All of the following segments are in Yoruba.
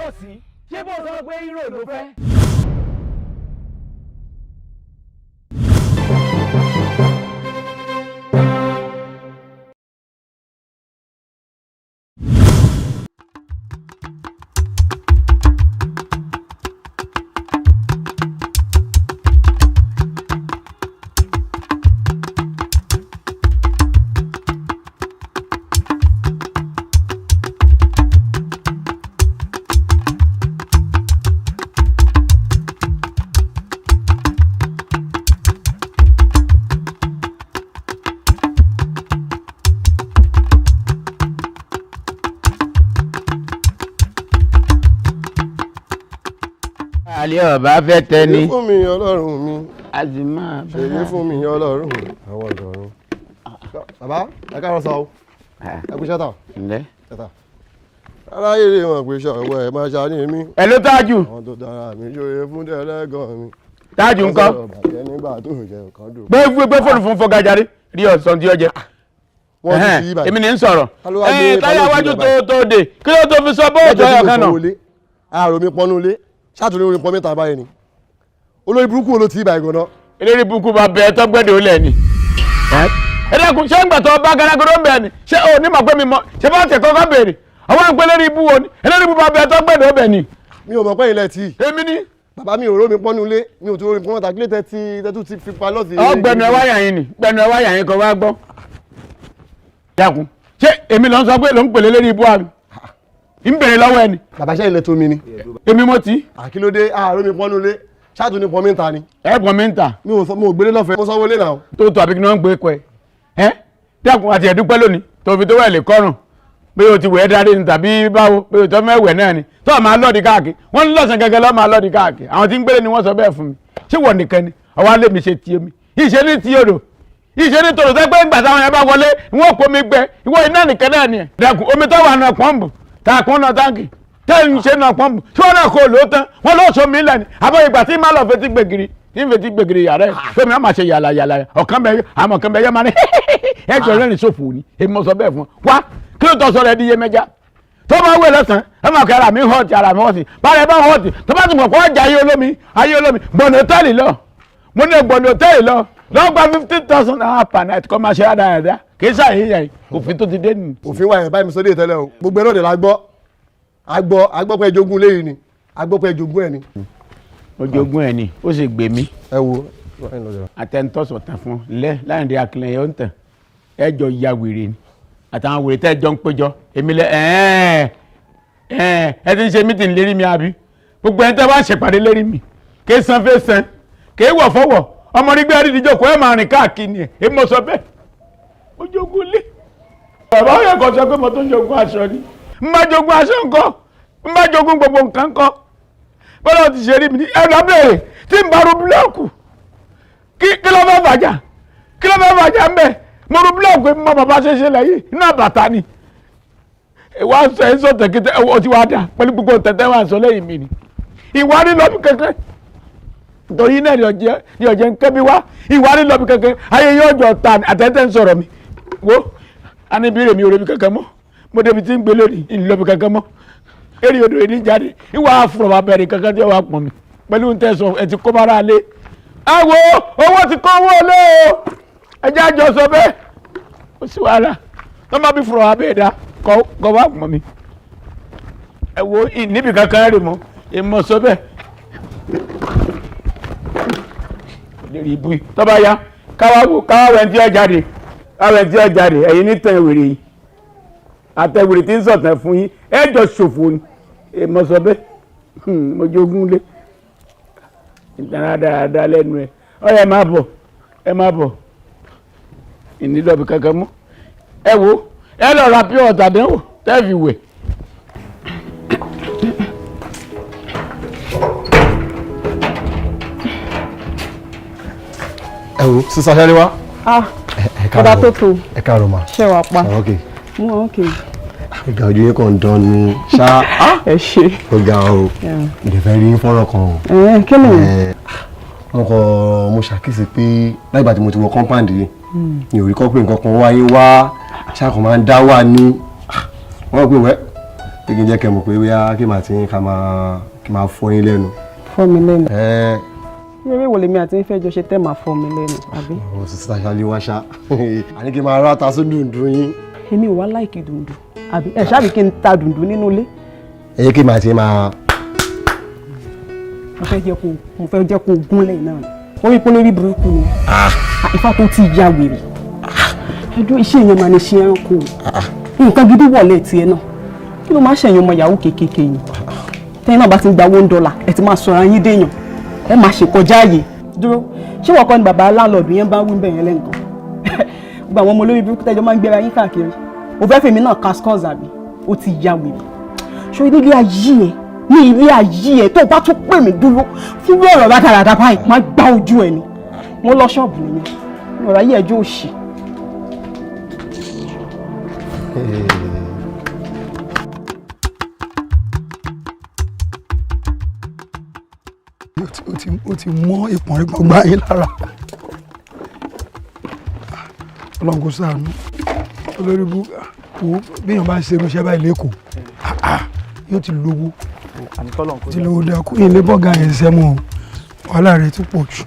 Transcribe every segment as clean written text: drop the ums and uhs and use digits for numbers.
Hero sí, ṣé bó sọ pé hero ló fẹ́. Alẹ́ ọba fẹ́ tẹni. Ṣèyí fún mi ọlọ́run mi. A sì máa bá. Ṣèyí fún mi ọlọ́run mi. Àwọn ọ̀dọ́run. Bàbá ẹ káàárọ̀ sá o. Ẹ kú ṣẹ́tà. Ǹlẹ́. Ṣẹ́tà. Aráyé lè mọ̀ pé ṣọ̀wọ́ ẹ̀ máa ṣàní mi. Ẹ ló tájù. Àwọn tó dára mi ṣòye fún tẹ́lẹ̀gàn mi. Tájù ńkọ́. Wọ́n sọ̀rọ̀ bàjẹ́ nígbà tó jẹ nǹkan dùn. Gbé gbé fóònù fún Fọgàjàre rí ọ̀sán tí ó jẹ. Wọ́n ti fi yí báyìí. Èmi ní ń sọ̀rọ̀. Ta ló wá gbé Táyà balógun wájú bàbá yìí? tó dé kí ló tó fi sọ bóòtù ọyọ kan náà. Àrò mi pọnú ilé ṣáàtúndé orin pọn mẹ́ta báyìí ni olórí burúkú wo ló ti ibà ìgànnà. Eléré burúkú bá bẹ tọgbẹ́dẹ̀ ó lẹ̀ ni. Ẹ dákun, ṣé ń gbà tó bá garagodo ń bẹ̀ ni, ṣé o ní mọ̀ pé mi mọ̀ ṣé bá tẹ̀ kọ́kọ́ béèrè àwọn àgbẹ̀ eléré ibú wo ni eléré ibú bá bẹ tọgbẹ́dẹ̀ ó bẹ̀ ni. Mi ò mọ̀ pé ilẹ̀ tí. Èmi ni. Bàbá mi ò rómi pọ́nú ilé, mi ò tún rómi pọ́n mẹ́ta, kílé tẹ́ ti tẹ́tù ti fi pa lọ́ọ̀sì. Ọ gbẹnu ẹ wáyà yín ni, gbẹnu ẹ wáyà yín kọ wá gbọ́. Dákun, ṣé èmi ló ń sọ pé ló ń pèlè lérí ibú àmì ń bèrè lọ́wọ́ ẹni. Bàbá ṣe ilẹ̀ tó mi ni. Èmi mo ti. Àkílódé àárọ̀ mi pọ́nú ilé ṣáàtún ní pọ́n mi ń ta ni. Ẹ pọ́n mi ń ta. Mi ò sọ, mo ò gbélé lọ́fẹ̀ẹ́, mo sanwó lé náà. Tó tó àbí kí ni wọ́n ń gbé kọ ẹ. Ẹ dákun, àti ẹ̀dúpẹ́ lónìí tó fi tó wẹ̀ lè kọ́rùn bí o ti wẹ̀ dáadé ni tàbí báwo bí o tọ́ mẹ́wẹ̀ náà ni tó máa lọ́ọ̀dì káàkiri wọ́n ń lọ́sàn gẹ́gẹ́ lọ́ máa lọ́ọ̀dì káàkiri àwọn tí ń gbélé ni wọ́n sọ bẹ́ẹ̀ fún mi. Ṣé wọ́n nìkan ni àwa lè mi ṣe ti omi ìṣe ní ti odò ìṣe ní tòrò sẹ́gbẹ́ ìgbà táwọn yẹn bá wọlé wọ́n kó mi gbẹ ìwọ iná nìkan náà ni ẹ̀. Dákun, omi tó wà náà pọ́ǹpù tá a kún náà táǹkì tẹ́ ń ṣe náà pọ́ǹpù tí wọ́n náà kó lò ó tán wọ́n lọ́ọ́ sọ mí lẹ́ni àbọ̀ ìgbà tí má lọ fetí gbẹ̀gìrì tí ń fetí gbẹ̀gìrì yàrá ẹ̀ pé mi á máa ṣe yàlà yàlà ọ̀kan bẹ àmọ̀ kan bẹ yẹ máa ní ẹjọ́ rẹ́rìn sófò ni èmi mọ̀ sọ bẹ́ẹ̀ fún ọ wá kí ló tọ́ sọ rẹ di iye mẹ́ja tó bá wẹ̀ lọ́sàn-án ẹ máa kẹ́ ara mi hàn ara mi hàn sí bára ẹ bá hàn sí tó bá ti mọ̀ kó ọjà ayé olómi ayé olómi gbọ̀nà hòtẹ́ẹ̀lì lọ mo ní gbọ̀nà hòtẹ́ẹ̀lì lọ lọ́ọ́ gba 15,000 naira per night kọ́ máa ṣe rádaràdá kì í ṣàyẹ̀yẹ̀ òfin tó ti dé nìyí. Òfin wa yẹn báyìí mi sọ dé tẹ́lẹ̀ o, gbogbo ẹ̀ náà dẹ̀ la gbọ́, a gbọ́, a gbọ́ pé ẹjogún léyìí ni, a gbọ́ pé ẹjogún ẹ̀ ni. Mo jogún ẹ̀ ni, ó sì gbè mí. Ẹ wo. Àtẹnutọ́sọ̀ tán fún lẹ láyìndé akílẹ̀ yẹn ó ń tàn ẹ jọ ya wèrè ni àtàwọn wèrè tẹ́ ẹ jọ ń péjọ èmi lẹ ẹ ti ń ṣe mítìn lérí mi àbí gbogbo ẹni tẹ́ bá ṣèpàdé lérí mi kì í san fẹ́ san kì í wọ̀ fọwọ́ ọmọ nígbà rí ìdíjọ́ ẹ máa rìn káàkiri ni ẹ mọ̀ sọ bẹ́ẹ̀ mo jogún lé. Bàbá yẹn kò sọ pé mo tún jogún aṣọ ni n bá jogún aṣọ ńkọ́ n bá jogún gbogbo nǹkan ńkọ́ bọ́lá ti ṣe rí mi ní ẹ̀rọ abẹ́rẹ́ tí n bá ru búlọ́ọ̀kù kí ló fẹ́ fàjà kí ló fẹ́ fàjà ń bẹ̀ mo ru búlọ́ọ̀kù mọ bàbá ṣe ṣe lẹ́yìn iná bàtà ni ìwà sọ ẹ̀ sọ tẹ̀kítẹ́ ọ ti wá dà pẹ̀lú gbogbo tẹ̀tẹ̀ wà sọ lẹ́yìn mi ni ìwà rí lọ́bì kankan torí náà ni ọ̀jẹ̀ ń kẹ́bi wá ìwà rí lọ́bì kankan ayé yóò jọ ta àtẹ̀tẹ̀ ń sọ̀rọ̀ mi wo anibire mi ò rebi kankan mọ́ mo débi tí ń gbé lónìí ìlọ́bì kankan mọ́ eri odò yìí ní jáde ìwà àfúrọ̀mà bẹ̀rẹ̀ kankan tí ó wà pọ̀ mi pẹ̀lú ń tẹ̀sán ẹ̀ ti kó bára lé ẹ wo owó ti kó owó lé o ẹ jẹ́ àjọ sọ bẹ́ẹ̀ ó sì wàhálà tó má bí fúrọ̀mà bẹ́ẹ̀ dá kọ́ wá pọ̀ mi ẹ wo níbi kankan rè mọ́ èmọ̀ sọ bẹ́ẹ̀ lérí ibú yìí tó bá yá káwá wẹ̀ tí ó jáde káwá wẹ̀ tí ó jáde ẹ̀yin ní tẹ̀ wèrè yìí àtẹ̀wèrè tí ń sọ̀tàn fún yín ẹ jọ ṣòfò ni èmọ̀ sọ bẹ́ẹ̀ mo jogún lé ìtara dáadáa lẹ́nu ẹ̀ ọ yẹ má bọ̀ ẹ má bọ̀ ìnílọ́bì kankan mọ́ ẹ wo ẹ lọ ra pure water dánwò tẹ́ fi wẹ̀. Ẹ wo sísá ṣáré wá. Ah, Ẹ bàbá tó tó. Ẹ káàárọ̀ ma. Ṣé wàá pa? Ok. Mo wà okay. Ìgbà ojú yín kàn ń dán ni ṣá. Ẹ ṣe. Ó ga o. Ǹjẹ́ fẹ́ rí fọ́nrán kan o. Ẹ kí ni? Mo kọ mo ṣàkíyèsí pé láìgbà tí mo ti wọ compound yìí mi ò rí kọ́ pé nǹkan kan wáyé wá ṣáà kàn máa ń dá wà ní. Wọ́n rò pé wẹ́ Pé kí n jẹ́ kẹ́ mọ̀ pé bóyá kí màá ti ń ká máa kí máa fọ́ yín lẹ́nu. Fọ́ mi lẹ́nu. Ẹ Eré wo lèmi àti ń fẹ́ jọ ṣe tẹ́ máa fọ́ mi lẹ́nu, àbí? Ọ̀ sister Ṣaléwá ṣá. Àní kí n máa ráta sí dùndún yín. Èmi ò wá like dùndùn, àbí? Ẹ ṣáàbì kí n ta dùndùn nínú ilé. Ẹ jẹ́ kí màá ti máa. Mo fẹ́ jẹ́ kó gúnlẹ̀ náà. Wọ́n rí pé olórí burúkú ni. Ifá tó ti ya wèrè. Ẹjọ́ iṣẹ́ yẹn máa ní ṣe ẹranko. Nǹkan gidi wọ̀lẹ̀ tiẹ̀ náà. Kí ló máa ń ṣẹ̀yìn ọmọ yahoo kéékèèké yìí? Tẹ́yìn náà bá ti ń gba $1, ẹ ti máa sọ̀rọ̀ ayé déèyàn. Ẹ máa ṣe kọjá ààyè. Dúró, ṣé wọ́n kọ́ ni bàbá láńlọ́ọ̀dù yẹn bá wí bẹ́ẹ̀ yẹn lẹ́ǹkan? Gbogbo àwọn ọmọ olórí burúkú tẹ́jọ́ máa ń gbéra yín káàkiri. O fẹ́ fèmí náà cascos àbí? O ti ya wèrè. Ṣé ilé ayé ẹ ní ilé ayé ẹ tó o bá tún pè mí dúró fún ọ̀rọ̀ rádaràda báyìí máa gbá ojú ẹ ni. Mo lọ ṣọ́ọ̀bù nìyẹn. Mi ò ráyè ẹjọ́ òṣì. Ó ti mọ́ ìpọ̀nrípọ̀n gbá yín lára. Ọlọ́run kò ṣàánú. Olórí bú wo bí èèyàn bá ń ṣe irúṣẹ́ báyìí lẹ́kọ̀ọ́, yóò ti lówó. Ti lówó dákú. Ilé bọ́gà yẹn ṣiṣẹ́ mọ́ o. Wàhálà rẹ̀ ti pọ̀ jù.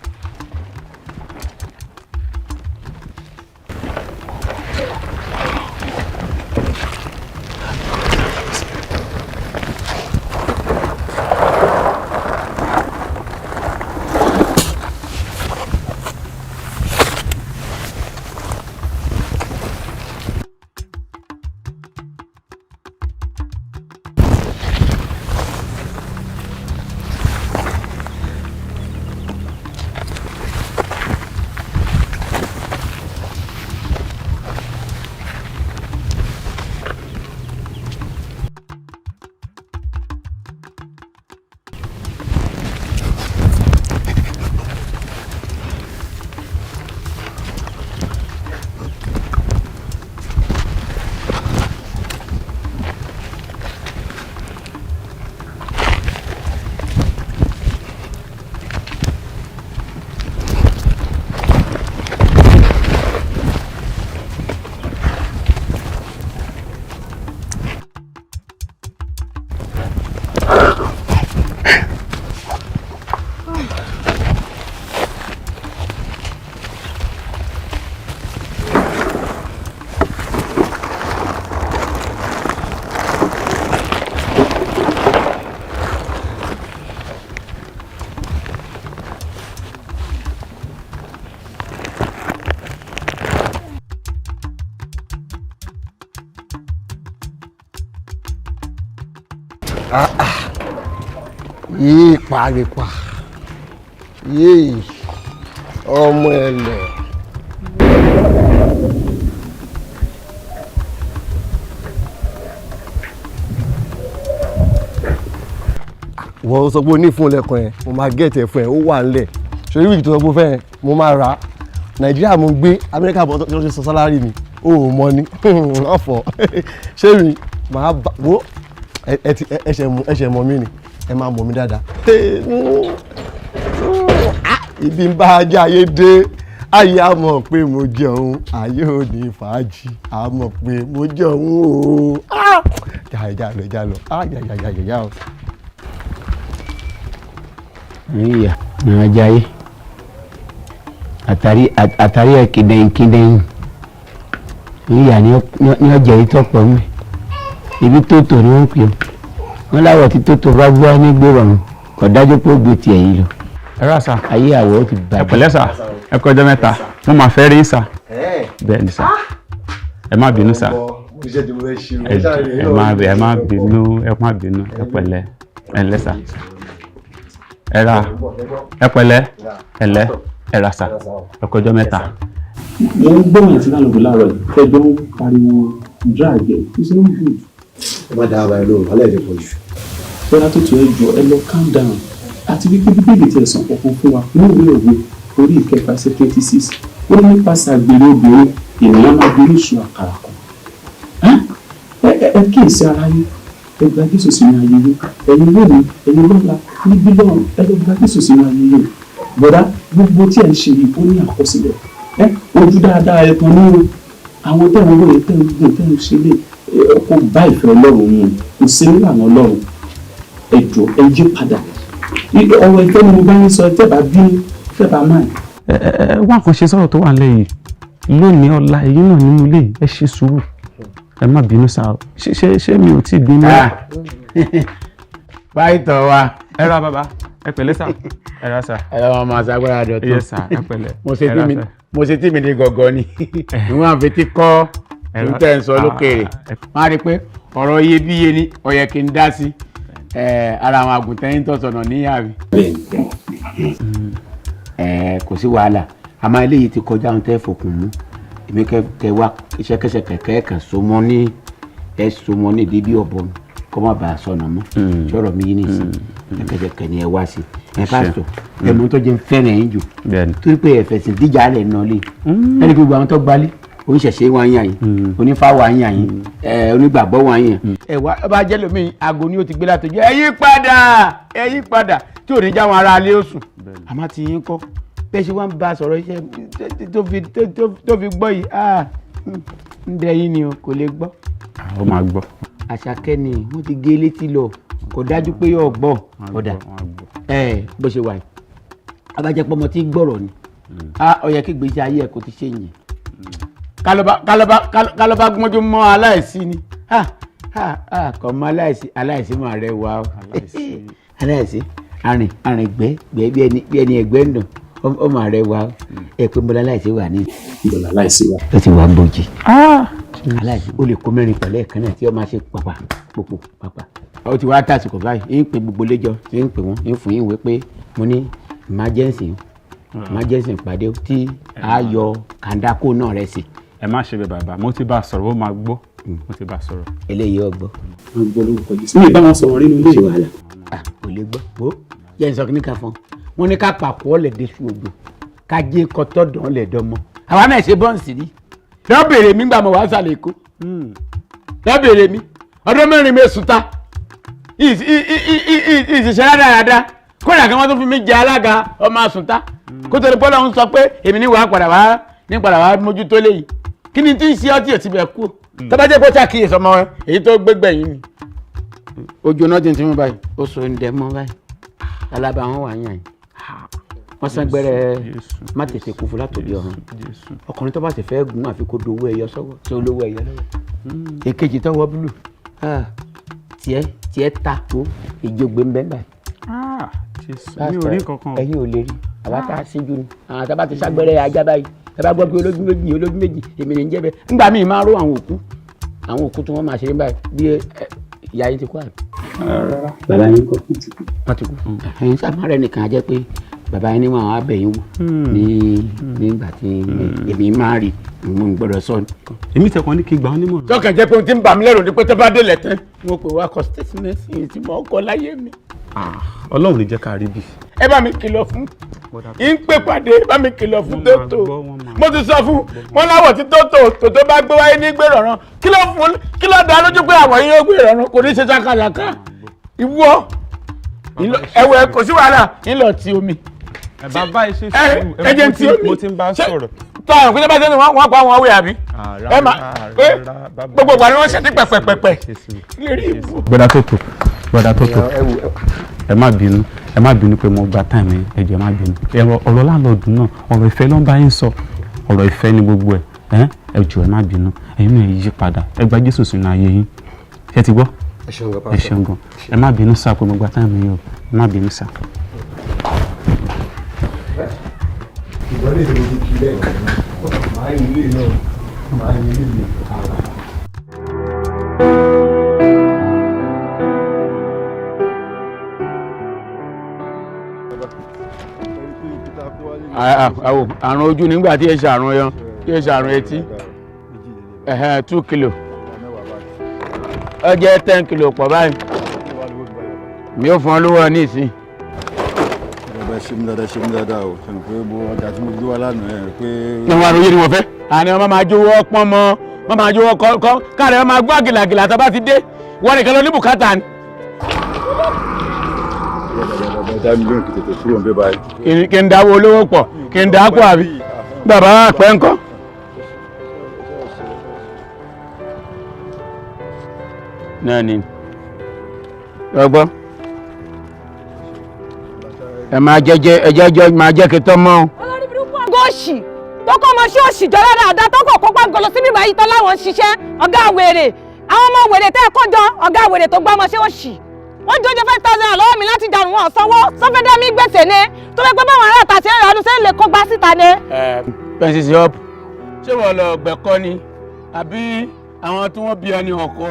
Yéé paripa yéé ọmọ ẹlẹ. Wọ́n sọ pé o ní fún lẹ́kọ̀ọ́ yẹn, mo máa gẹ̀ẹ́tì ẹ̀ fún ẹ, ó wà ńlẹ̀. Ṣòrí wíìkì tó sọ pé o fẹ́ yẹn, mo máa rà á. Nàìjíríà mo ń gbé, Amẹ́ríkà bọ́ tó ṣe sọ sálárì mi, ó ò mọ ni, ọ̀fọ̀. Ṣé mi máa bá wo ẹsẹ̀ mọ̀ mí ni, ẹ máa mọ̀ mí dáadáa. Ibi ń bá ajá ayé dé, ayé á mọ̀ pé mo jẹun, ayé ò ní fàájì, á mọ̀ pé mo jẹun o. Já já lọ, já lọ, já já já já o. Iya, nàá jayé. Àtàrí ẹ̀ kìdẹ̀yìn kìdẹ̀yìn. Ìyá ni ọjà yìí tọ̀pọ̀ mi. Ibi tó tò ní wọ́n ń pè ọ́. Wọ́n láwọ̀ tí tó tò bá gbọ́ ní gbòòrò ọ̀run. Kò dájú pé ó gbé tiẹ̀ yìí lọ. Ẹ rà sà. Ayé àwọ̀ ó ti bàjẹ́. Ẹ pẹ̀lẹ́ sà, ẹ kọjọ́ mẹ́ta. Mo máa fẹ́ rí sà. Bẹ́ẹ̀ ni sà. Ẹ má bínú sà. Ẹ má bínú, ẹ má bínú, ẹ pẹ̀lẹ́. Ẹ ǹlẹ́ sà. Ẹ ra, ẹ pẹ̀lẹ́, ẹ lẹ́, ẹ ra sà. Ẹ kọjọ́ mẹ́ta. Mo ń gbọ́ àti lálùkù láàárọ̀ yìí, ẹjọ́ ń pariwo drag ẹ̀, it's not good. Ẹ má dáa báyìí lóhùn, alẹ́ ti pọ̀ jù. Bọ́lá tó tó ẹ jọ, ẹ lọ calm down. Àti wípé Bíbélì ti ẹ̀sán kankan fún wa ní ìwé òwe orí ìkẹfà ẹsẹ̀ 26. Ó ní nípasẹ̀ àgbèrè obìnrin, ènìyàn máa gbé orísun àkàrà kan. Ẹ kíyèsí ara yín, ẹ gba Jésù sínú ayé yín. Ẹ̀yin lónìí, ẹ̀yin lọ́la, níbí lọ́run, ẹ lọ gba Jésù sínú ayé yín. Bọ̀dá, gbogbo tí ẹ̀ ń ṣe yìí ó ní àkọsílẹ̀. Ojú dáadáa ẹ kan ní o. Àwọn tẹ̀ ń wòye, tẹ̀ ń gùn, tẹ̀ ń ṣe lè kó bá ìfẹ́ Ọlọ́run mu, kò Kò sí nílànà Ọlọ́run. Ẹ jọ̀ọ́, ẹ yí padà. Ọ̀rọ̀ ìfẹ́ ni mo bá yín sọ, tẹ́ bá bínú, tẹ́ bá máa. Ẹ wá nǹkan ṣe sọ̀rọ̀ tó wà nílẹ̀ yìí lónìí ọ̀la èyí náà nínú ilé yìí, ẹ ṣe sùúrù, ẹ má bínú sá o. Ṣé mi ò tí ì bínú. Pásítọ̀ wa. Ẹ ra bàbá, ẹ pẹ̀lẹ́ sà, ẹ ra sà. Ẹ lọ́wọ́ máa ṣàgbára dọ̀tún. Yes sà, ẹ pẹ̀lẹ́. Mo ṣe tí mi ní gọ̀gọ̀ ni ìwọ̀n àfetí kọ́ ń tẹ̀ ń sọ lókèrè. Wọ́n á rí i pé ọ̀rọ̀ iyebíye ni ó yẹ kí n dá sí ara àwọn àgùntàn yín tọ̀sọ̀nà níyàwó. Kò sí wàhálà, àmọ́ eléyìí ti kọjá ohun tẹ́ fòkùn mú. Èmi kẹ wá ṣẹ́kẹ́ṣẹkẹ̀ kẹ́ẹ̀kan so mọ́ ní ẹ so mọ́ ní ìdí bí ọ̀bọ kọ́ má bàa sọnà mọ́. Sọ̀rọ̀ mi yín nìsín ṣẹ́kẹ́ṣẹkẹ̀ ni ẹ wá sí. Ẹ pásítọ̀, ẹ mú tó jẹ́ ń fẹ́ràn yín jù torí pé ẹ̀fẹ̀sìn díjà rẹ̀ nà lé ẹni gbogbo àwọn tó gbalé oníṣẹ̀ṣe wa ń yàn yín, onífá wa ń yàn yín, onígbàgbọ́ wa ń yàn. Ẹ wá ẹ bá jẹ́ lómi aago ni ó ti gbé látọjú ẹ yí padà, ẹ yí padà tí ò ní já wọn ara lé oṣù. Àmọ́ ti yín kọ́ bẹ́ẹ̀ ṣe wá ń bá a sọ̀rọ̀ iṣẹ́ tó fi gbọ́ yìí, ń dẹ yín ni o, kò lè gbọ́. Ó máa gbọ́. Àṣàkẹ́ ni wọ́n ti gé létí lọ, kò dájú pé yóò gbọ́. Ọ̀dà bó ṣe wà yìí, abájẹpọ̀ ọmọ tí gbọ́rọ̀ ni, ó yẹ kí gbèsè ayé ẹ̀ kò ti ṣe yẹn. Kálọ́bá gbọ́njú mọ́ aláìsí ni, kò mọ aláìsí, aláìsí máa rẹwà o. Aláìsí arìn arìn gbẹ́ gbẹ́ bí ẹni ẹgbẹ́ ń dùn, ó máa rẹwà o. Ẹ pé bọ́lá aláìsí wà ní. Bọ́lá aláìsí wà. Ó ti wà ń bòjì. Aláìsí ó lè kó mẹ́rin pẹ̀lẹ́ kan náà tí ó máa ṣe pàpà pòpò pàpà. Ó ti wá tàsìkò báyìí, ń pè gbogbo léjọ, ń pè wọ́n, ń fún yín wé pé mo ní emergency emergency pàdé tí a yọ kàńdákò náà rẹ sí. Ẹ má ṣe bẹ́ẹ̀ bàbá, mo ti bá a sọ̀rọ̀, ó máa gbọ́, mo ti bá a sọ̀rọ̀. Eléyìí ó gbọ́. Wọ́n gbọ́ lórúkọ Jésù. Mi ì bá wọn sọ̀rọ̀ nínú ilé. Ṣé wàhálà? Kò lè gbọ́. Bó jẹ́ nsọ kìíní kan fún un. Wọ́n ní ká pàpọ̀ ọ̀lẹ̀ dé sùn òjò, ká jẹ́ kọ́tọ́ dán ọ̀lẹ̀ dánmọ́. Àwa náà ṣe bọ́ǹsì rí. Lọ́ bèrè mi gbà mọ̀ wá sàlẹ̀ Èkó. Lọ́ bèrè mi. Ọdún mẹ́rin mi sùn ta. Ìṣiṣẹ́ rádaràda. Kódà kí wọ́n tún fi mí jẹ alága ọmọ àsùntá. Kó tó di pé Ọlọ́run sọ pé èmi ní wàá padà wá ní padà wá mójútó léyìí. Kí ni tí ń ṣe ọtí òtí bẹ̀ kú? Tó bá jẹ́ pé ó ṣàkíyèsí ọmọ èyí tó gbégbẹ̀yìn ni. Ojú náà ti ń tún báyìí, ó so ń dẹ mọ́ báyìí. Alábà wọn wà yàn yìí. Wọ́n sán gbẹ́rẹ́ má tètè kú fún látòdì ọ̀run. Ọkùnrin tó bá ti fẹ́ gùn àfi kó dowó ẹyọ sọ́wọ́, tí olówó ẹyọ lọ́wọ́. Èkejì tọwọ́ búlù. Tiẹ̀ ta ko ìjọgbe ń bẹ́ báyìí. Mi ò rí kankan. Ẹ̀yin ò lè rí. Àwa tá a síjú ni. Àwọn tá a bá ti ságbẹ́rẹ́ ajá báyìí. Ẹ bá gbọ́ pé olójú méjì olójú méjì èmi ní jẹ́ bẹ́ẹ̀. Nígbà míì máa ró àwọn òkú. Àwọn òkú tí wọ́n máa ṣe báyìí bí ìyá yín ti kú àbí. Bàbá yín kọ́, wọ́n ti kú. Ẹ̀yin sábà rẹ̀ nìkan á jẹ́ pé bàbá yín ní wọn àwọn abẹ́yìn wò nígbà tí èmi máa rí mo gbọ́dọ̀ sọ ni. Èmi tẹ̀kọ́ ní kí n gbà ọ́ nímọ̀ràn. Tọ́kàn jẹ́ pé ohun tí ń bà mí lẹ́rù ni pé tó bá délẹ̀ tán mo pè wá kọ statement yìí tí mo kọ láyé mi. Ọlọ́run lè jẹ́ ká rí bí. Ẹ bá mi kìlọ̀ fún ń pè pàdé, bá mi kìlọ̀ fún Tótó. Mo ti sọ fún wọn láwọ̀ tí Tótó Tótó bá gbé wáyé ní gbèrọ̀ràn. Kí ló fún kí ló dá lójú pé àwọ̀ yín ó gbèrọ̀ràn kò ní ṣe ṣàkàlàkà. Ìwọ ẹwẹ kò sí wàhálà ńlọ ti omi. Bàbá ẹ ṣe sùúrù, mo ti ń bá sọ̀rọ̀. Tọ́ àwọn ìpínlẹ̀ bá sẹ́ni wọ́n pa àwọn ọ̀wé àbí. Ẹ máa pé gbogbo ìgbà ni wọ́n ṣe ní pẹ̀pẹ̀pẹ̀pẹ̀. Bọ́dà Tótó, bọ́dà Tótó, ẹ má bínú, ẹ má bínú pé mo gba táìmù yẹn, ẹ jọ̀ọ́ ẹ má bínú. Ọ̀rọ̀ láńlọ́ọ̀dù náà, ọ̀rọ̀ ìfẹ́ ló ń bá yín sọ, ọ̀rọ̀ ìfẹ́ ni gbogbo ẹ̀. Ẹ jọ̀ọ́ ẹ má bínú, ẹ̀yin náà yí padà, ẹ gba Jésù sínú ayé yín. Ṣé ti gbọ́? Ẹ ṣeun gan. Ẹ má bínú sá pé mo gba táìmù yín o, ẹ má bínú sá. Ìgbọ́n lè lè kí lẹ́ẹ̀kan máa ń ilé náà máa ń ilé mi. Àrùn ojú nígbà tí ẹ ṣàrùn ẹyọ tí ẹ ṣàrùn etí 2 kilo ó jẹ́ 10 kilo pọ̀ báyìí, mi ò fún ọ lówó ní ìsín. Bàbá ṣe mí dáadáa, ṣe mí dáadáa o, ṣe pé mo ọjà tí mo gbé wá lánàá ẹ pé. Ìwọ̀n àròyé ni wọ́n fẹ́. Àní ọmọ máa jówó pọ́n mọ́, wọ́n máa jówó kọ́ káàrẹ̀ wọ́n máa gbọ́ gìlàgìlà tó bá ti dé, wọ́n nìkan ló ní bùkátà ni. Bàbá dá mi lóhùn kí tètè kúrò ń bẹ báyìí. Kí n dáwọ́ olówó pọ̀, kí n dáa pọ̀ àbí bàbá pẹ́ ńkọ́. Náà ni. Ọgbọ́n ẹ máa jẹjẹ ẹ jẹjẹ máa jẹ kí tọ́ mọ́ o. Góòṣì tó kọ́ ọmọ sí òṣì jọ dáadáa tó kọ̀ kópa gọlọ síbí báyìí tán láwọn ń ṣiṣẹ́ ọ̀gá wèrè àwọn ọmọ wèrè tẹ́ ẹ kó jọ ọ̀gá wèrè tó gbá ọmọ sí òṣì wọ́n jọ jẹ 5,000 lọ́wọ́ mi láti dàrú wọn sanwó sọfẹ́dẹ́mí gbèsè ni tó fẹ́ pé báwọn ará àtàṣe ń ránú sẹ́yìn lè kó gbá síta ni. Ẹ pẹ́ńsì up. Ṣé wọ́n lọ gbẹ̀kọ́ ni àbí àwọn tí wọ́n bí ẹni ọkọ?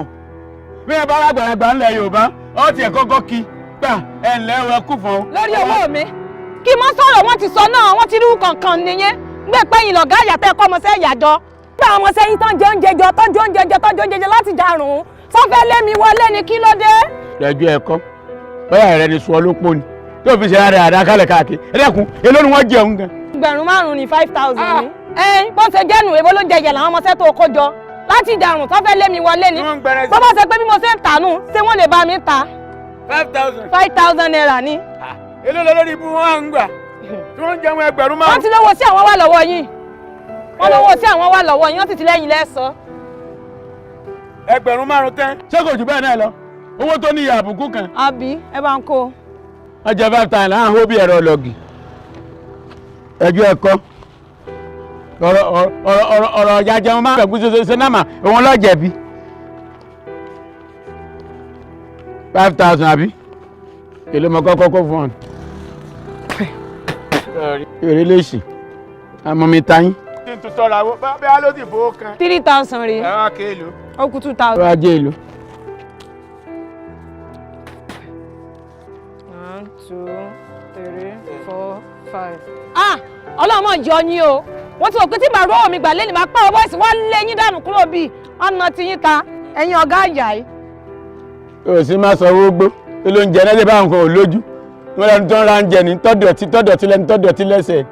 Bí ẹ bá lágbàlagbà ńlẹ̀ Yorùbá, ọ tiẹ̀ kọ́kọ́ kí gbà ẹ ǹlẹ́ ẹ kú fún. Lórí owó mi kí mọ́ sọ̀rọ̀ wọ́n ti sọ náà wọ́n ti rí kankan nìyẹn gbé pẹ́yìn lọ̀gá àyàtọ̀ ẹ̀kọ́ ọmọọṣẹ́ ìyàjọ. Gbé àwọn ọmọọṣẹ́ yìí tán jẹ oúnjẹ jọ tọ́jú oúnjẹ jẹ tọ́jú oúnjẹ jẹ láti jarun sọfẹ́ lé mi wọlé ni kí ló dé. Lẹ́jọ́ ẹ̀kọ́ bóyá rẹ ni sùn ọlọ́pọ̀ ni tó fi ṣe ara àdá kálẹ̀ káàkiri ẹ dẹ́kun èló ni wọ́n jẹun gan. Ẹgbẹ̀rún 5 ni 5,000 ni. Ẹ bó ṣe jẹ́nu èwo ló ń jẹ ìyẹ̀ làwọn ọmọọṣẹ́ tó kó jọ láti jarun sọfẹ́ lé mi wọlé ni bó bá ṣe pé bí mo ṣe ń tànú ṣé wọ́n lè bá mi ta. 5,000. 5,000 naira ni. Èló lórí ibú wọn à ń gbà tí wọ́n ń jẹun ẹgbẹ̀rún 5. Wọ́n ti lówó sí àwọn wà lọ́wọ́ yín wọ́n lówó sí àwọn wà lọ́wọ́ yín wọ́n sì ti lẹ́yìn lẹ́sàn. Ẹgbẹ̀rún 5 tẹ́. Ṣé kò jù bẹ́ẹ̀ náà lọ? Owó tó ní ìyá àbùkù kan. Àbí ẹ bá ń kó. Wọ́n jẹ 5,000 láàrín ó bí ẹ̀rọ lọ́gì. Ẹjọ́ ẹ̀kọ́ ọ̀rọ̀ ọ̀yà jẹun máa ń fẹ̀kú ṣe náà mà òun ló jẹ̀bi. 5,000 àbí? Èló mọ kọ́kọ́ kó fún ọ. Èrè lèṣì, àmọ́ mi ta yín. Kí n tún tọ́ra wo, bí a ló ti fowó kan. 3,000 rèé. Ẹ wá ké èlò. Ó kù 2,000. Ó wá jẹ́ èlò. 1, 2, 3, 4, 5. Ah! Ọlọ́run mọ̀ yọ yín o. Wọ́n ti rò pé tí màá rówó mi gbà lé ní màá pa ọwọ́ ìsìn wọ́n lé yín dànù kúrò bíi ọ̀nà tí yín ta ẹ̀yin ọ̀gá àyà yìí. O sì máa sọ owó gbó ló ń jẹ náà ṣe bá nǹkan ò lójú wọn lẹnu tó ń ra oúnjẹ ní tọ́dọ̀tí tọ́dọ̀tí lẹnu tọ́dọ̀tí lẹ́sẹ̀.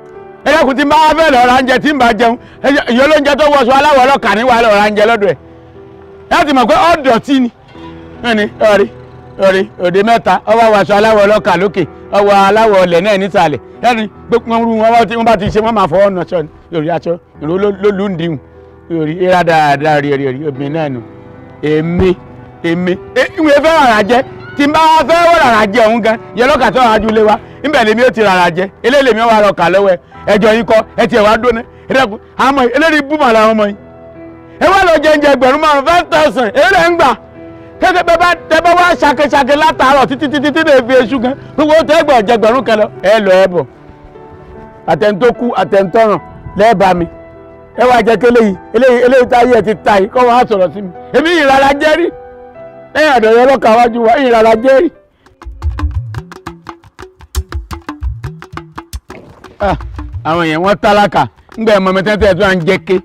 Ẹ dákun tí n bá wá fẹ́ lọ ra oúnjẹ tí n bá jẹun ìyá olóúnjẹ tó wọṣọ aláwọ̀ ọlọ́kà ní wàá lọ ra oúnjẹ lọ́dọ̀ ẹ̀. Láti mọ̀ pé ọ̀dọ̀tí ni ẹni ọ̀rí ọ̀rí òde mẹ́ta ọwọ́ wàṣọ aláwọ̀ ọlọ́kà lókè ọwọ́ aláwọ̀ ọlẹ̀ náà nísàlẹ̀ ẹni gbogbo wọn bá ti ṣe wọ́n máa fọwọ́ nà ṣọ lórí aṣọ ìró lólùndíhùn lórí ìrà dáadáa rí rí rí obìnrin náà nù. Èmi èmi ìwé fẹ́ rárá jẹ tí n bá fẹ́ wọ́n rárá jẹ òun gan yẹ lọ́kà tó rárá ju lé wa níbẹ̀ lèmi ó ti rárá jẹ eléyìí lèmi ó wà lọ́kà lọ́wọ́ ẹ ẹjọ́ yín kọ́ ẹ tiẹ̀ wá dóná ẹ dẹ́kun àmọ́ eléyìí búmọ̀ làwọn ọmọ yìí ẹ wá lọ jẹ oúnjẹ ẹgbẹ̀rún 5 5,000 èyí lẹ́ ń gbà kẹ́kẹ́ bẹ́ẹ̀ bá tẹ bá wá ṣàkẹ́ṣàkẹ́ látàárọ̀ títí títí tí lè fi eṣú gan gbogbo tẹ́ gbọ̀ jẹgbẹ̀rún kan lọ ẹ lọ ẹ bọ̀ àtẹ̀ntókù àtẹ̀ntọ́ràn lẹ́ẹ̀bà mi ẹ wá jẹ kéléyìí eléyìí eléyìí táyé ẹ ti ta yìí kọ́ wọn á sọ̀rọ̀ sí mi èmi ìrara jẹ́ rí lẹ́yìn àdọ̀yẹ ọlọ́kà wájú wa ìrara jẹ́ rí. Àwọn èèyàn wọn tálákà ńgbà ẹ̀mọ́ mi tẹ́tẹ́ tó à ń jẹ́ ké.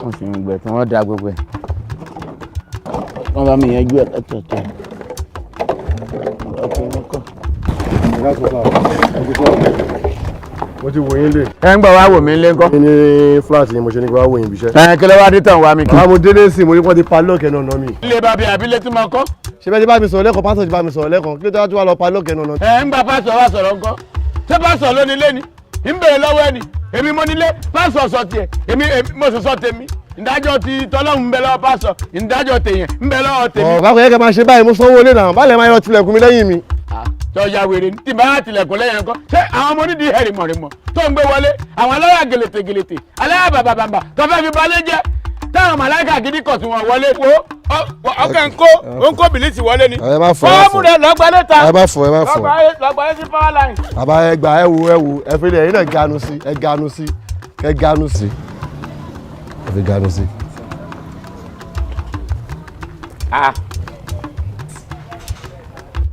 Wọ́n fi ń gbẹ̀ tí wọ́n da gbogbo ẹ̀ wọ́n bá mi yanjú ẹ̀ lọ́tọ̀ọ̀tọ̀ ọkọ̀ ọkọ̀. Mo ti wò yín lé. Ẹ ń gbọ́ wá wò mí lé ńkọ́. Ní fúláàtì yín mo ṣe ní kí wá wò yín ibiṣẹ́. Ẹ kí ló wá dé tàn wá mi kí. Àwọn mo délé sí mo ní kí wọ́n ti padlock ẹnu ọ̀nà mi. Ilé bàbá àbílẹ̀ tí mo kọ́. Ṣé bẹ́ẹ̀ ti bá mi sọ̀rọ̀ lẹ́kọ̀ọ́ pásọ̀ ti bá mi sọ̀rọ̀ lẹ́kọ̀ọ́ kí ló tó wá lọ padlock ẹnu ọ̀nà. Ẹ ń gba pásọ̀ wá sọ̀rọ̀ ńkọ́. Ṣé pásọ̀ ló nílé ni? Ń bèrè lọ́wọ́ ẹni. Èmi mo nílé pásọ̀ sọ tiẹ̀ èmi mo sọ sọ tèmi. Ìdájọ́ ti tọ́lọ́hún ń bẹ lọ́wọ́ pásọ̀ ìdájọ́ tèèyàn ń bẹ lọ́wọ́ tèmi. Ọ̀ báwo yẹ kẹ́ máa ṣe báyìí mo sanwó ilé náà báwo lẹ máa yọ tilẹ̀kùn mi lẹ́yìn mi. Tọ́jà wèrè ní tí bá tilẹ̀kùn lẹ́yìn ńkọ́ ṣé àwọn ọmọ onídìí hẹ̀rìmọ̀rìmọ̀ tó ń gbé wọlé àwọn aláya gèlètè gèlètè aláya bàbàbàbà tó fẹ́ fi balẹ̀ jẹ́ táwọn màláìka gidi kọ̀ tí wọ́n wọlé wo ọkẹ́ ń kó ó ń kó bìlísì wọlé ni Ẹ má fọ, fọ́ọ̀mù rẹ̀ lọ́gbà lẹ́ta ẹ má fọ, ẹ má fọ. lọ́gbà sí power line. Bàbá ẹ gbà ẹ wo ẹ wo ẹ fi lè ẹ̀yin náà ganu sí ẹ ganu sí ẹ ganu sí ẹ fi ganu sí.